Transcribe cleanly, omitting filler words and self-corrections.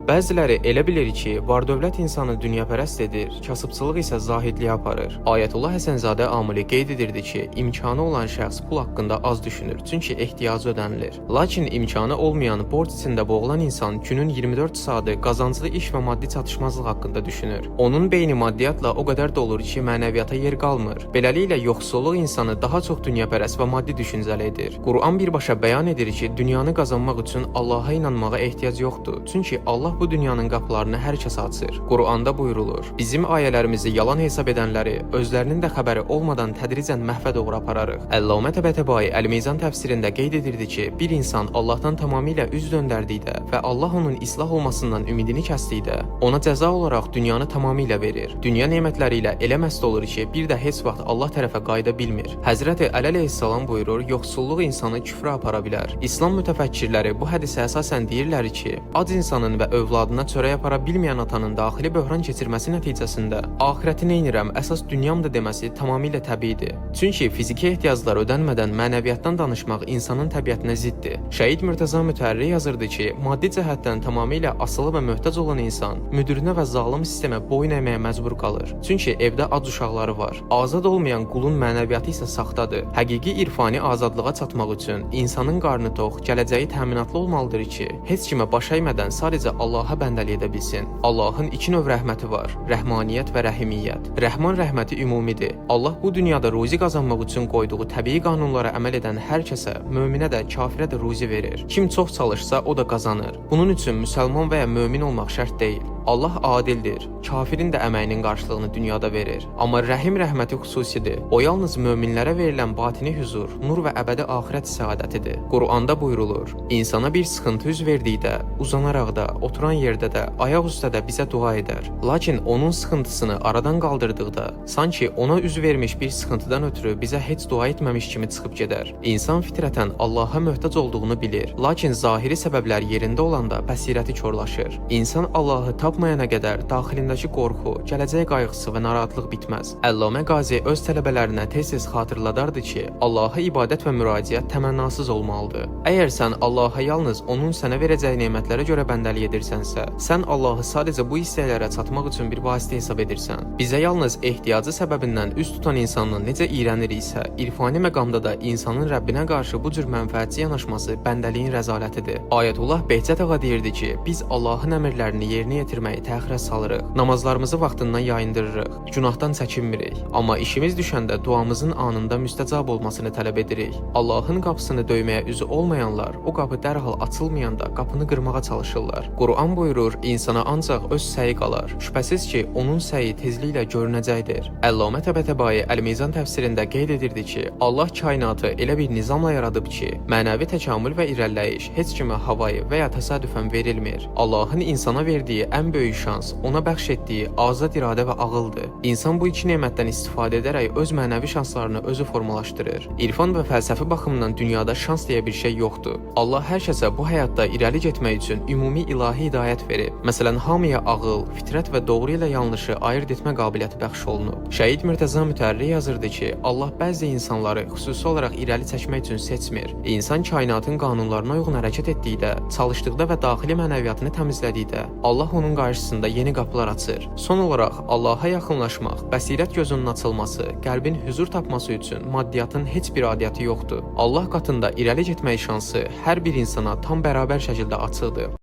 Bəziləri elə bilir ki, var-dövlət insanı dünyapərəst edir, kasıbçılıq isə zahidliyə aparır. Ayətullah Həsənzadə Amili qeyd edirdi ki, imkanı olan şəxs pul haqqında az düşünür, çünki ehtiyacı ödənilir. Lakin imkanı olmayan, borc içində boğulan insan günün 24 saatı qazanclı iş və maddi çatışmazlıq haqqında düşünür. Onun beyni maddiyatla o qədər dolur ki, mənəviyyata yer qalmır. Beləliklə yoxsulluq insanı daha çox dünyapərəst və maddi düşüncəli edir. Quran birbaşa bəyan edir ki, dünyanı qazanmaq üçün Allaha inanmağa ehtiyac yoxdur. Çünki Allah bu dünyanın qapılarını hər kəsə açır. Quranda buyurulur: Bizim ayələrimizi yalan hesab edənləri özlərinin də xəbəri olmadan tədricən məhvə doğru apararıq. Əllamə Təbətəbai Əl-Mizan təfsirində qeyd edirdi ki, bir insan Allahdan tamamilə üz döndərdikdə və Allah onun islah olmasından ümidini kəsdikdə, ona cəza olaraq dünyanı tamamilə verir. Dünya nemətləri ilə elə məst olur ki, bir də heç vaxt Allah tərəfə qayıda bilmir. Həzrəti Əli əleyhissalam buyurur, yoxsulluq insanı küfrə apara bilər. İslam mütəfəkkirləri bu hədisə əsasən deyirlər ki, ac insanın və övladına çörək apara bilməyən atanın daxili böhran keçirməsi nəticəsində axirəti neynirəm, əsas dünyamdır deməsi tamamilə təbiidir. Çünki fiziki ehtiyaclar ödənmədən mənəviyyatdan danışmaq insanın təbiətinə ziddir. Şəhid Mürtəza Mütəhərri yazırdı ki, maddi cəhətdən tamamilə asılı və möhtac olan insan müdirinə və zalım sistemə boyun əyməyə məcbur qalır. Çünki evdə ac uşaqları var. Azad olmayan qulun mənəviyyatı isə saxtadır. Həqiqi irfani azadlığa çatmaq üçün insanın qarnı tox, gələcəyi təminatlı olmalıdır ki, heç kimə baş əymədən sadəcə Allaha bəndəlik edə bilsin. Allahın iki növ rəhməti var: rəhmaniyyət və rəhimiyyət. Rəhman rəhməti ümumidir. Allah bu dünyada ruzi qazanmaq üçün qoyduğu təbii qanunlara əməl edən hər kəsə, möminə də, kafirə də ruzi verir. Kim çox çalışsa, o da qazanır. Bunun üçün müsəlman və ya mömin olmaq şərt deyil. Allah adildir. Kafirin də əməyinin qarşılığını dünyada verir. Amma rəhim rəhməti xüsusidir. O yalnız möminlərə verilən batini huzur, nur və əbədi axirət səadətidir. Quranda buyurulur: İnsana bir sıxıntı üz verdikdə, uzanaraq da, oturan yerdə də, ayaq üstə də bizə dua edər. Lakin onun sıxıntısını aradan qaldırdıqda, sanki ona üz vermiş bir sıxıntıdan ötürü bizə heç dua etməmiş kimi çıxıb gedər. İnsan fitrətən Allaha möhtac olduğunu bilir. Lakin zahiri səbəblər yerində olanda bəsirəti korlaşır. İnsan Allahı tapmayana qədər daxilindəki qorxu, gələcək qayğısı və narahatlıq bitməz. Əllamə Qazi öz tələbələrinə tez-tez xatırladardı ki, Allaha ibadət və müraciət təmənnasız olmalıdır. Əgər sən Allaha yalnız onun sənə verəcəyi nemətlərə görə bəndəlik edirsənsə, sən Allahı sadəcə bu istəklərə çatmaq üçün bir vasitə hesab edirsən. Bizə yalnız ehtiyacı səbəbindən üz tutan insandan necə iyrəniriksə, irfani məqamda da insanın Rəbbinə qarşı bu cür mənfəətçi yanaşması bəndəliyin rəzalətidir. Ayətullah Behcət ağa deyirdi ki, biz Allahın əmrlərini yerinə yetirməyi təxirə salırıq. Namazlarımızı vaxtından yayındırırıq, günahdan çəkinmirik. Amma işimiz düşəndə duamızın anında müstəcab olmasını tələb edirik. Allahın qapısını döyməyə üzü olmayanlar o qapı dərhal açılmayanda qapını qırmağa çalışırlar. Quran buyurur, insana ancaq öz səyi qalar. Şübhəsiz ki, onun səyi tezliklə görünəcəkdir. Əllamə Təbətəbai Əl-Mizan təfsirində qeyd edirdi ki, Allah kainatı elə bir nizamla yaradıb ki, mənəvi təkamül və irəliləyiş heç kimə havayı və ya təsadüfən verilmir. Allahın insana verdiyi ən böyük şans ona bəxş etdiyi azad iradə və ağıldır. İnsan bu iki nemətdən istifadə edərək öz mənəvi şanslarını özü formalaşdırır. İrfan və fəlsəfi baxımdan dünyada şans deyə bir şey yoxdur. Allah hər kəsə bu həyatda irəli getmək üçün ümumi ilahi hidayət verib. Məsələn, hamıya ağıl, fitrət və doğru ilə yanlışı ayırd etmə qabiliyyəti bəxş olunub. Şəhid Mürtəza Mütəhərri yazırdı ki, Allah bəzi insanları xüsusi olaraq irəli çəkmək üçün seçmir. İnsan kainatın qanunlarına uyğun hərəkət etdikdə, çalışdıqda və daxili mənəviyyatını təmizlədikdə, Allah onun qarşısında yeni qapılar açır. Son olaraq Allaha yaxınlaşmaq, bəsirət gözünün açılması, qəlbin huzur tapması üçün maddiyatın heç bir adiyyatı yoxdur. Allah qatında irəli getmək şansı hər bir insana tam bərabər şəkildə açıqdır.